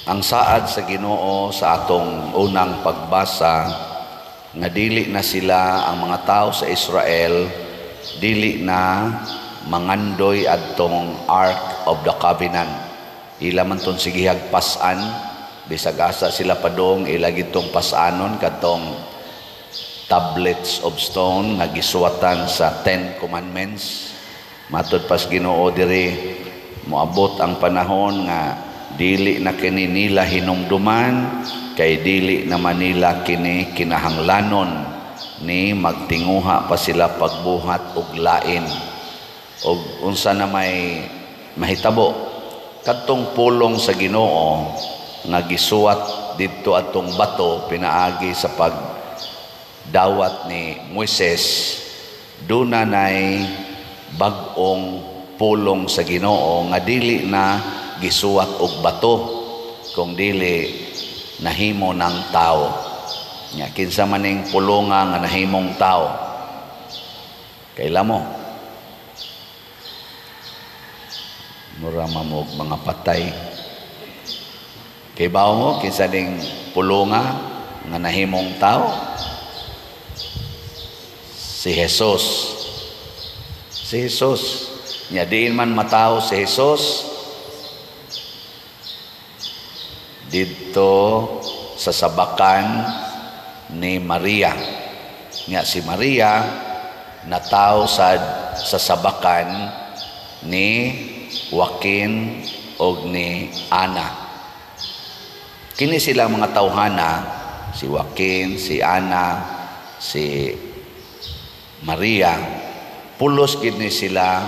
Ang saad sa Ginoo sa atong unang pagbasa nga dili na sila, ang mga tao sa Israel, dili na mangandoy adtong Ark of the Covenant. Ila man ton sigihag pasan bisag asa sila padung, ila gitong pasanon kadtong tablets of stone nga gisuwatan sa Ten Commandments. Matod pas Ginoo diri, moabot ang panahon nga dili na kini nila hinumduman kay dili na manila kini kinahanglanon ni magtinguha pa sila pagbuhat og lain. Og unsa na may mahitabo kadtong pulong sa Ginoo nga gisuwat didto atong bato pinaagi sa pagdawat ni Moises? Duna nay bag-ong pulong sa Ginoo nga dili na gisuwat og bato kung dili nahimo ng tao. Nya kinsa man ning pulonga nga nahimong tao? Kaila mo? Mura mamog mga patay. Kay bawo mo kinsa ning pulonga nga nahimong tao? Si Jesus. Si Jesus. Nya diin man matawo si Jesus? Didto sa sabakan ni Maria. Nya si Maria natawo sa sabakan ni Joaquin og ni Ana. Kini sila mga tawhana, si Joaquin, si Ana, si Maria, pulos gid ni sila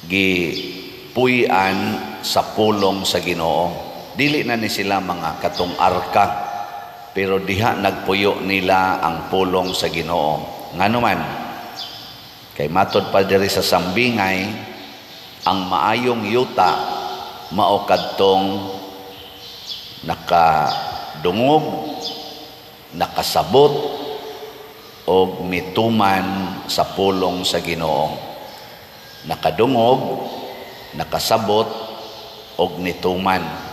gipuy-an sa pulong sa Ginoo. Dili na ni sila mga katong arka, pero diha nagpuyo nila ang pulong sa Ginoo. Ngano man? Kay matod pa diri sa sambingay, ang maayong yuta mao kadtong nakadungog, nakasabot og mituman sa pulong sa Ginoo. Nakadungog, nakasabot og nituman.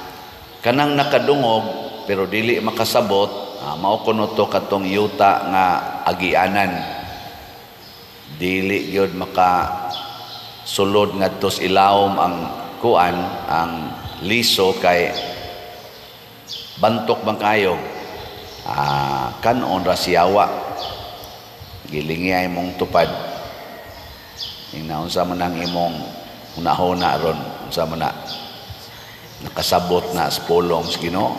Kanang nakadungog pero dili makasabot, mao kuno to katong yuta nga agianan. Dili gyud maka sulod ngadto sa ilawom ang kuan, ang liso, kay bantok man kayo. Kanon ra siyawa. Gilingiyay mong tupad. Ing naunsa man ang imong hunahuna ron, unsa man na nakasabot na sa pulong sa Ginoo?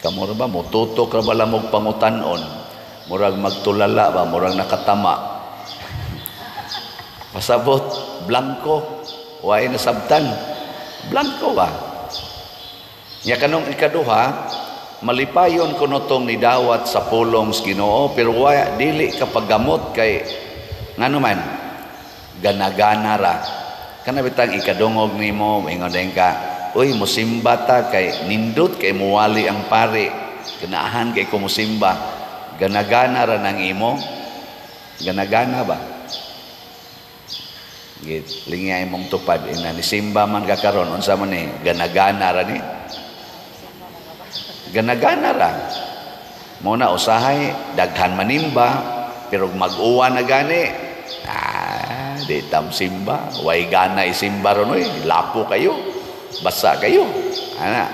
Kamo ra ba motutok ra ba lamog pangutan-on? Murag magtulala ba, murag nakatama. Pasabot blanko, way nasabtan. Blanko ba? Nya kanong ikaduha, malipayon kuno tong nidawat sa pulong sa Ginoo pero wa dili kapaggamot kay ngano man, ganagana ra. Kana bitang ikadungog nimo, ingon din ka, "Uy, musimba ta kay nindot kay muwali ang pare. Ganahan kay ko musimba." Ganagana ra nang imo. Ganagana ba? Git lingay mong tupad ina nisimba man ka karon, unsa man ni? Ganagana ra ni. Ganagana ra. Mo na usahay daghan manimba pero mag-uwan na gani. Di tam simba, way gana isimba ron oy, lapo kayo. Basa kayo. Ana.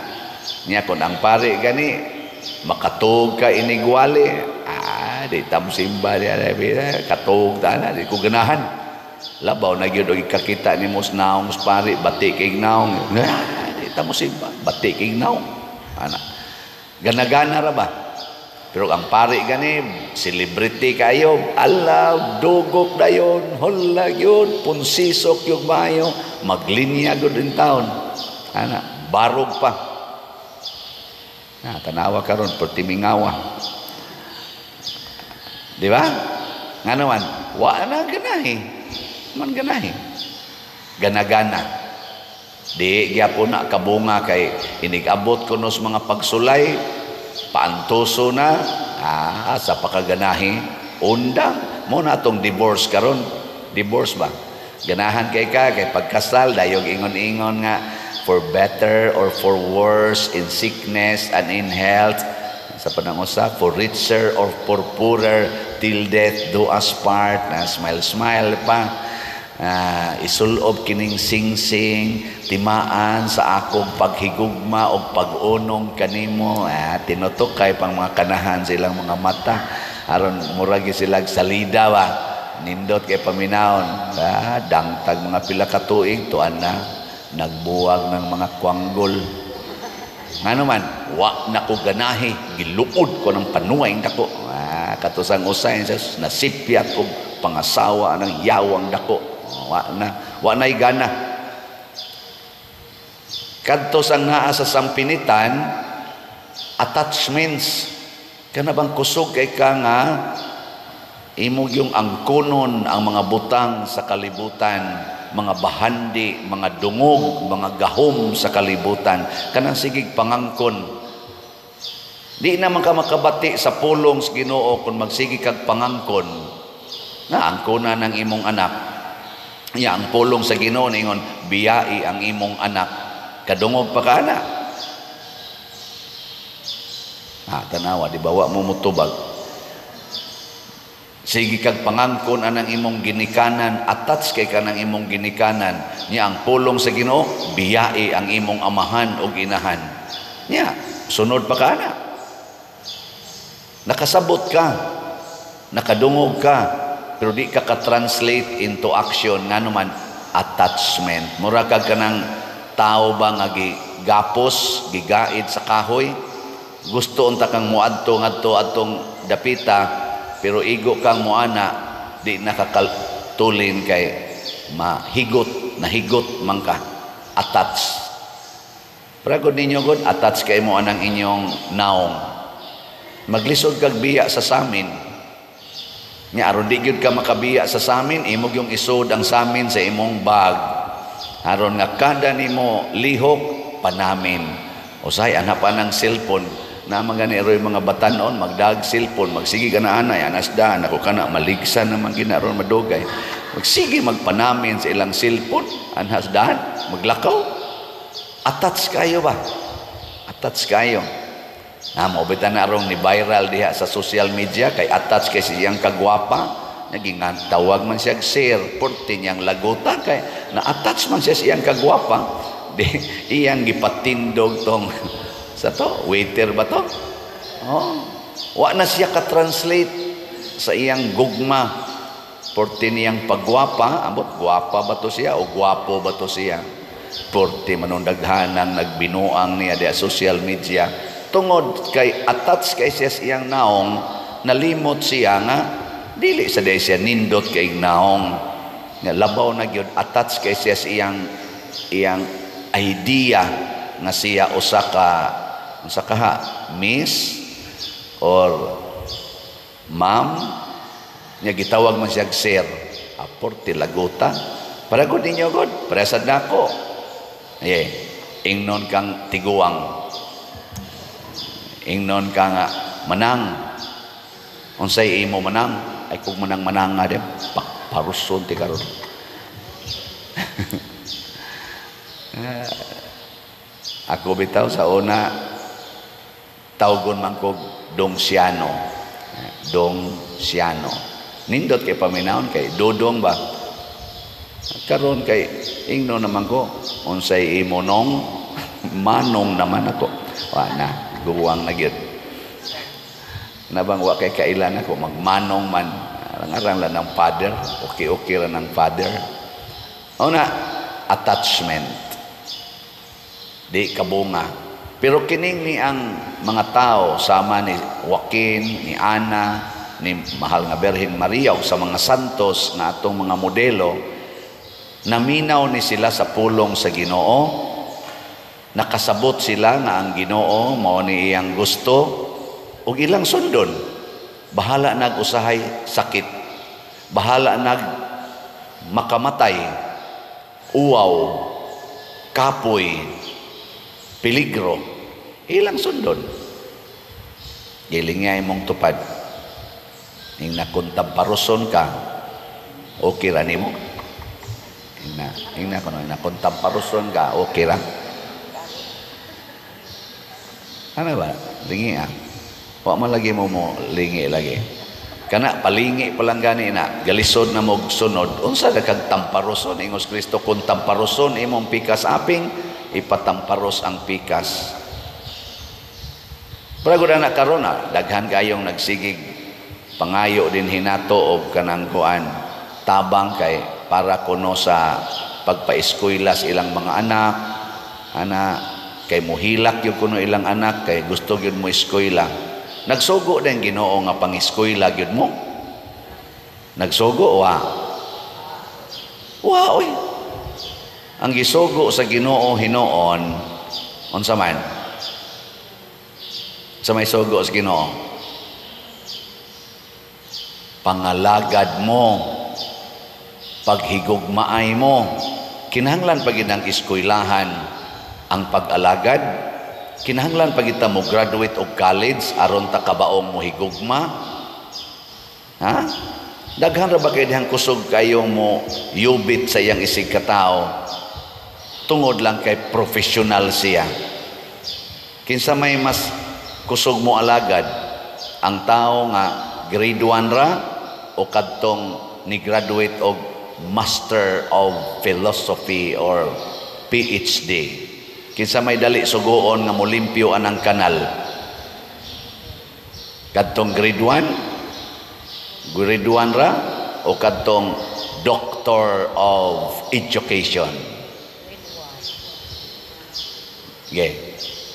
Nya kun ang pare gani makatug ka inigwali, di tam simba di katug ta na, di ko ganahan. Labaw na gyud og ikakita nimo sa naong sa pare, bati kay naong. Di ta mo simba, bati kay naong. Ana. Ganagana ra ba? Pero ang pare gani, celebrity kayo, ala, dugok dayon, hola yun, punsisok yung mayo, maglinya gud in taon. Ana, barog pa. Na, tanawa karon pertimingawa. Di ba? Nga naman, wa na ganahi. Man ganahi. Ganagana. Di gyapon na kabunga kay inig-abot kuno sa mga pagsulay, paantoso na, sa pakaganahi, undang. Mo na atong divorce karon. Divorce ba? Ganahan kay ka kay pagkasal dayog ingon-ingon nga for better or for worse, in sickness and in health, sa panangusa, for richer or for poorer, till death do us part. Na smile smile pa. Isulob kining singsing timaan sa akong paghigugma og pag-unong kanimo. Tinutok kay pang mga kanahan sa ilang mga mata aron murag sila salida ba, nindot kay paminawon. Dangtag mga pila ka tuig, tuan na nagbuwag ng mga kwanggol. Ngano man wa na ko ganahi, giluod ko ng panuay dako. Katusang usay nasipyat og pangasawa ng yawang dako. Wa na, wa na'y gana. Kadto sa naa sa sampinitan, attachments. Kana bang kusog kay ka nga imong yung angkonon ang mga butang sa kalibutan, mga bahandi, mga dungog, mga gahom sa kalibutan, kanang sigig pangangkon. Di naman ka makabati sa pulong sa Ginoo kung magsige kag pangangkon. Na angkona ng imong anak. Ya ang pulong sa Ginoo ningon biyai ang imong anak. Kadungog pa ka ana. Tanawa di bawa mo mutubag. Sige kag pangangkon anang imong ginikanan, attach kay kanang imong ginikanan. Nya ang pulong sa Ginoo, biyai ang imong amahan o inahan. Nya, sunod pa ka ana. Nakasabot ka, nakadungog ka, pero di ka ka-translate into action. Ngano man, attachment. Mura kag kanang tao ba nga gigapos, gigaid sa kahoy. Gusto unta kang muadto ngadto atong dapita, pero igo kang muana, di nakakatulin kay mahigot, nahigot man ka. Attach. Pero ninyo god, attach kay mo anang inyong naong. Maglisod kag biya sa samin. Nya aron di gyud ka makabiya sa samin, imong yung isod ang samin sa imong bag. Aron nga kada nimo lihok panamin. Usay ana pa ng cellphone. Na mga gani roy mga batanon magdag cellphone, magsige ka na anay anas daan ako kana maligsan naman gina ron madugay. Magsige magpanamin sa ilang cellphone anhas daan maglakaw. Attach kayo ba? Attach kayo. Na mo bitan na rong ni viral diha sa social media kay attach kay siyang kagwapa, naging tawag man siya sir, porte niyang laguta kay na-attach man siya siyang kagwapa. Di iyang gipatindog tong sa to, waiter ba to? Oh, wa na siya ka-translate sa iyang gugma. Porte niyang pagwapa, ambot gwapa ba to siya o gwapo ba to siya? Porte manundaghanang nagbinuang niya diha social media. Tungod kay attach kay siya sa iyang naong, nalimot siya nga dili sa day siya nindot kay naong. Nga labaw na gyud attach kay siya sa iyang idea nga siya usa ka unsa ka ha, miss or ma'am, nya gitawag man siya sir. Aporte laguta. Para gud ninyo god, presad nako. Ye, ingnon kang tiguang. Ingnon ka nga manang. Unsay imo manang? Ay kung manang manang nga di, paruson ti karon. Ako bitaw sa una tawgon man kog Dong Siano. Dong Siano. Nindot kay paminawon kay Dodong ba? Karon kay ingno naman ko unsay imo nong manong naman ako. Wa na, guwang na gyud. Nabang wa kay kailan ako magmanong man. Arang-arang lang ng father, okay-okay lang ng father. Una, attachment. Di kabunga. Pero kining ni ang mga tao sama ni Joaquin, ni Ana, ni Mahal nga Birhen Maria o sa mga santos na atong mga modelo, naminaw ni sila sa pulong sa Ginoo, nakasabot sila nga ang Ginoo mao ni iyang gusto ug ilang sundon. Bahala nag usahay sakit, bahala nag makamatay, uwaw, kapoy, peligro, ilang sundon. Giling nga imong tupad. Ning nakuntamparoson ka, okay ra nimo. Ingna, ingna kuno, ingna kung tamparuson ka, okay ra. Ano ba? Lingi ah. Wa man lagi mo mo lingi lagi. Kana palingi pa lang gani na, galisod na mo sunod. Unsa ka kag tamparuson ingos Kristo, kung tamparuson imong pikas aping, ipatamparos ang pikas. Pero gud na karon na daghan kayong nagsigig pangayo din hinato og kanang kuan tabang kay para kuno sa pagpaeskwela sa ilang mga anak, ana kay muhilak gyud kuno ilang anak kay gusto gyud mo eskwela. Nagsugo din Ginoo nga pangeskwela gyud mo. Nagsugo wa. Wa oy. Ang gisugo sa Ginoo hinuon unsa man? Sa may sugo sa Ginoo, pangalagad mo, paghigugmaay mo. Kinahanglan pa gid ang eskwelahan ang pag-alagad. Kinahanglan pa gid ta mo graduate og college aron ta kabaong mohigugma. Ha? Daghan ra ba kay dihang kusog kayo mo yubit sa iyang isig katao tungod lang kay professional siya. Kinsa may mas kusog mo alagad, ang tao nga grade 1 ra o kadtong ni graduate og Master of Philosophy or PhD? Kinsa may dali sugoon nga molimpyo anang kanal? Kadtong grade 1? Grade 1 ra o kadtong Doctor of Education? Grade 1. Okay.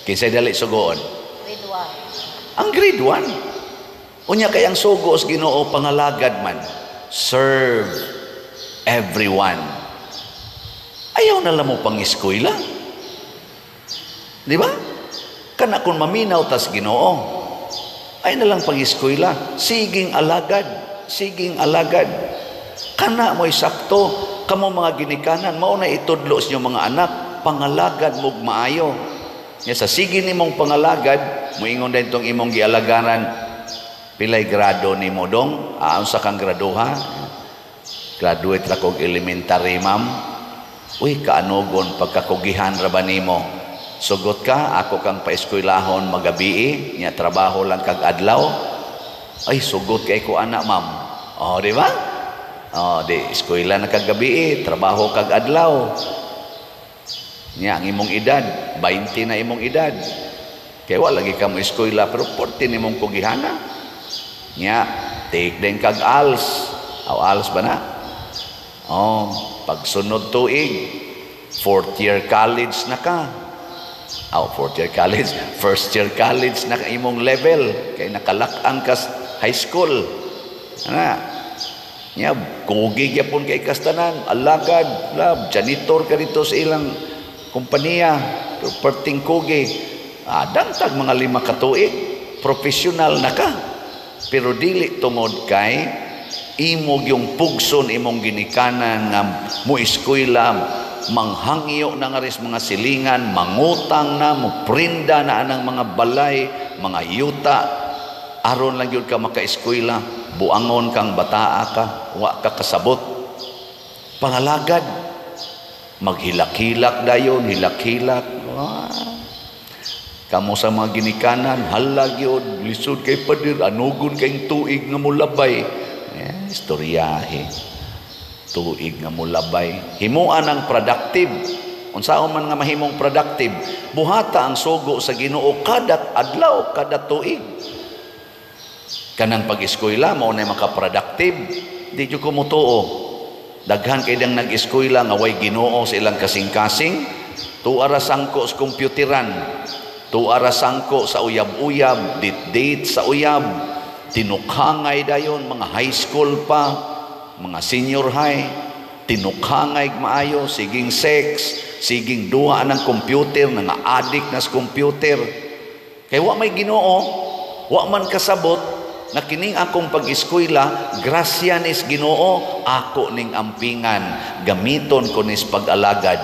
Kinsa dali sugoon? Grade 1. Ang grade 1. Unya kay ang sugo sa Ginoo pangalagad man. Serve everyone. Ayaw na lang mo pang eskwela. Di ba? Kana kung maminaw tas Ginoo, ay na lang pang eskwela. Siging alagad. Siging alagad. Kana mo'y sakto. Kamo mga ginikanan, mao na itudlo sa inyong mga anak, pangalagad mo'g maayo. Nya sa sige nimong pangalagad, moingon din tong imong gialagaran, pilay grado nimo dong? Ah, unsa kang graduha? Graduate ra kog elementary, ma'am. Uy, kaanugon pagkakugihan ra ba nimo? Sugot ka, ako kang paeskwelahon magabii, nya trabaho lang kag adlaw. Ay, sugot kay ko ana, ma'am. Oh, di ba? Oh, di eskwela na kag gabii, trabaho kag adlaw. Nya ang imong edad, 20 na imong edad. Kay wa lagi ka mo eskwela pero 14 nimong kugihana. Nya, take din kag ALS. Aw, ALS ba na? Oh, pagsunod tuig, fourth year college na ka. Aw, fourth year college, first year college na ka imong level kay nakalak-an ka high school. Ana. Nya, kugi gyapon kay kastanan, alagad, lab, janitor ka dito sa ilang kumpanya, pero perting kugi. Ah, dangtag mga 5 ka tuig, professional na ka. Pero dili tungod kay imog yung pugson imong ginikanan nga mo eskwela, manghangyo na nga ris mga silingan, mangutang na, moprinda na anang mga balay, mga yuta, aron lang gyud ka makaeskwela, buangon kang bataa ka, wa ka kasabot. Pangalagad, maghilak-hilak dayon, hilak-hilak. Ah. Kamo sa mga ginikanan, hala gyud, lisod kay padir, anugon kayong tuig nga molabay. Eh, istoryahe. Tuig nga molabay. Himuan ang productive. Unsaon man nga mahimong productive, buhata ang sugo sa Ginoo kada adlaw, kada tuig. Kanang pag-eskwela mao na maka-productive, di jud ko motuo. Daghan kay dang nag-eskwela nga way Ginoo sa ilang kasing-kasing, tuara ra sangko sa kompyuteran, tuara ra sangko sa uyab-uyab, date-date sa uyab, tinukhangay dayon mga high school pa, mga senior high, tinukhangay maayo, siging sex, siging duha ng computer, nga addict na sa computer. Kay wa may Ginoo, wa man kasabot na kining akong pag-eskwela, grasya nis Ginoo, ako ning ampingan, gamiton ko nis pag-alagad.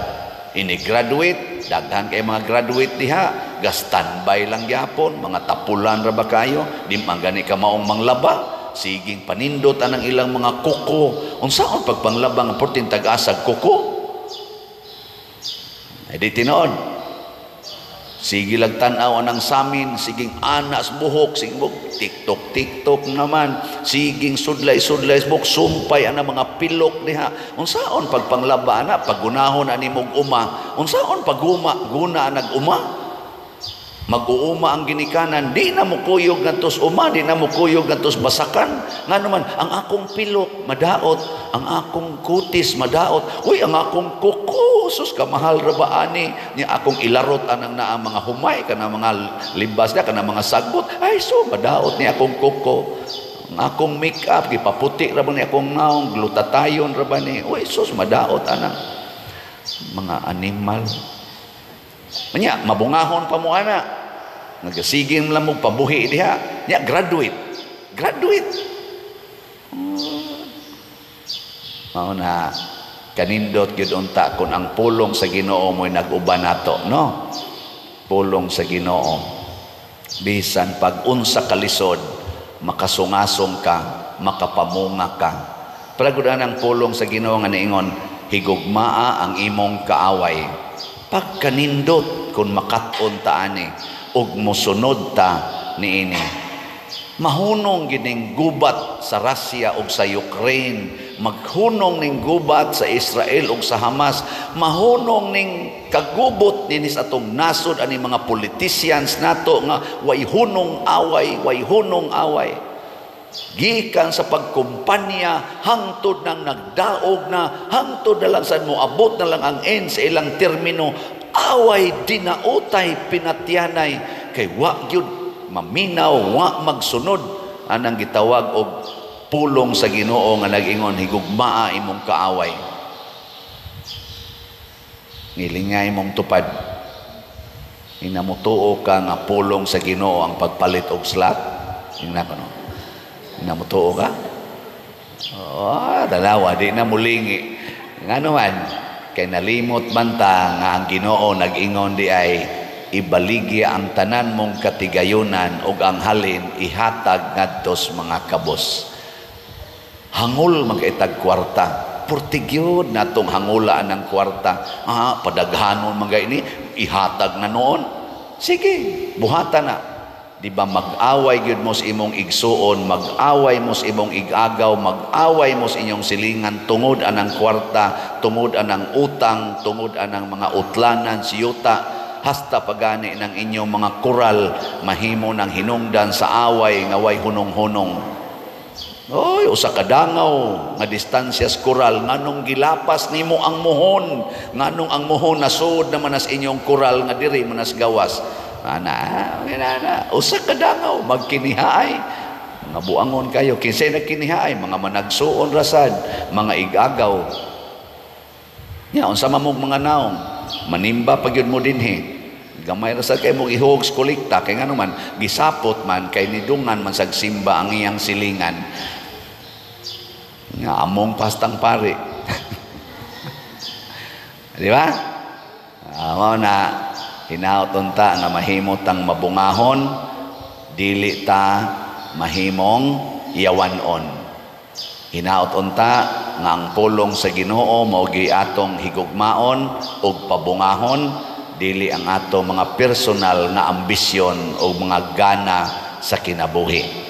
Ini-graduate, daghan kay mga graduate diha, ga-standby lang gyapon, mga tapulan ra ba kayo, di man gani ka maong manglaba, siging panindot anang ilang mga kuko. Unsaon pagpanglaba nga portin tag-asag kuko? Ay di tinuod. Sige lang tan-aw anang samin, siging anas buhok, sige buhok, TikTok, TikTok naman, siging sudlay, sudlay buhok, sumpay ana mga pilok diha. Unsaon pagpanglaba ana, paggunahon ani mog uma, unsaon paguma, guna nag uma? Mag-uuma ang ginikanan, di na mo kuyog ngadtos uma, di na mo kuyog ngadtos basakan. Ngano man, ang akong pilok madaot, ang akong kutis madaot. Uy, ang akong kuko, sus kamahal ra ba ani? Nya akong ilarot anang naa mga humay kana mga libas na kana mga sagbot. Ay so madaot ni akong kuko. Ang akong makeup gipaputi ra ba ni akong naong, glutatayon ra ba ni? Uy, sus madaot anang mga animal. Nya mabungahon pa mo ana. Nagasiging lang mo pabuhi diha. Nya graduate. Graduate. Mao na kanindot gyud unta kun ang pulong sa Ginoo mo'y nag-uban nato, no? Pulong sa Ginoo. Bisan pag unsa kalisod, makasungasong ka, makapamunga ka. Palagud ang pulong sa Ginoo nga niingon, higugmaa ang imong kaaway. Pagkanindot kun makat-on ta ani ug mosunod ta niini. Mahunong gining gubat sa Russia ug sa Ukraine, maghunong ning gubat sa Israel ug sa Hamas, mahunong ning kagubot dinhi sa atong nasod ani mga politicians nato nga way hunong away, way hunong away. Gikan sa pagkumpanya hangtod nang nagdaog na, hangtod na lang sa moabot na lang ang end sa ilang termino, away dinautay pinatyanay kay wa gyud maminaw, wa magsunod anang gitawag og pulong sa Ginoo nga nag-ingon higugmaa imong kaaway. Ngilingay mong tupad. Inamutuo ka nga pulong sa Ginoo ang pagpalit og slot. Ingna ko no. Inamutuo ka? Oh, dalawa di na mulingi. Ngano man kay nalimot man ta nga ang Ginoo nag-ingon di ay ibaligya ang tanan mong katigayunan ug ang halin ihatag ngadtos mga kabos. Hangol magkaitag kwarta. Purtigyod natong hangulaan ng kwarta. Ah, padaghanon man gay ni ihatag na noon. Sige, buhatan na. Di ba mag-away gyud mo sa imong igsuon, mag-away mo sa imong igagaw, mag-away mo sa inyong silingan tungod anang kwarta, tungod anang utang, tungod anang mga utlanan siyuta, hasta pagani ng inyong mga koral mahimo ng hinungdan sa away nga way hunong-hunong. Oy, usa ka dangaw nga distansya sa koral, nganong gilapas nimo ang muhon, nganong ang muhon nasud naman as inyong koral nga diri man as gawas. Ana, ana, usa ka dangaw magkinihaay. Mga buangon kayo, kinsay nagkinihaay, mga managsuon rasad, mga igagaw. Nya unsa man mong mga naong, manimba pa gyud mo dinhi. Gamay ra sad kay mong ihog sa kolekta kay ngano man gisapot man kay nidungan man sag simba ang iyang silingan. Nga among pastang pare. Di ba? Mao na hinaut unta nga mahimo tang mabungahon, dili ta mahimong yawanon. Hinaut unta nga ang pulong sa Ginoo mao gi atong higugmaon ug pabungahon, dili ang ato mga personal nga ambisyon o mga gana sa kinabuhi.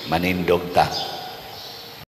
Manindog ta.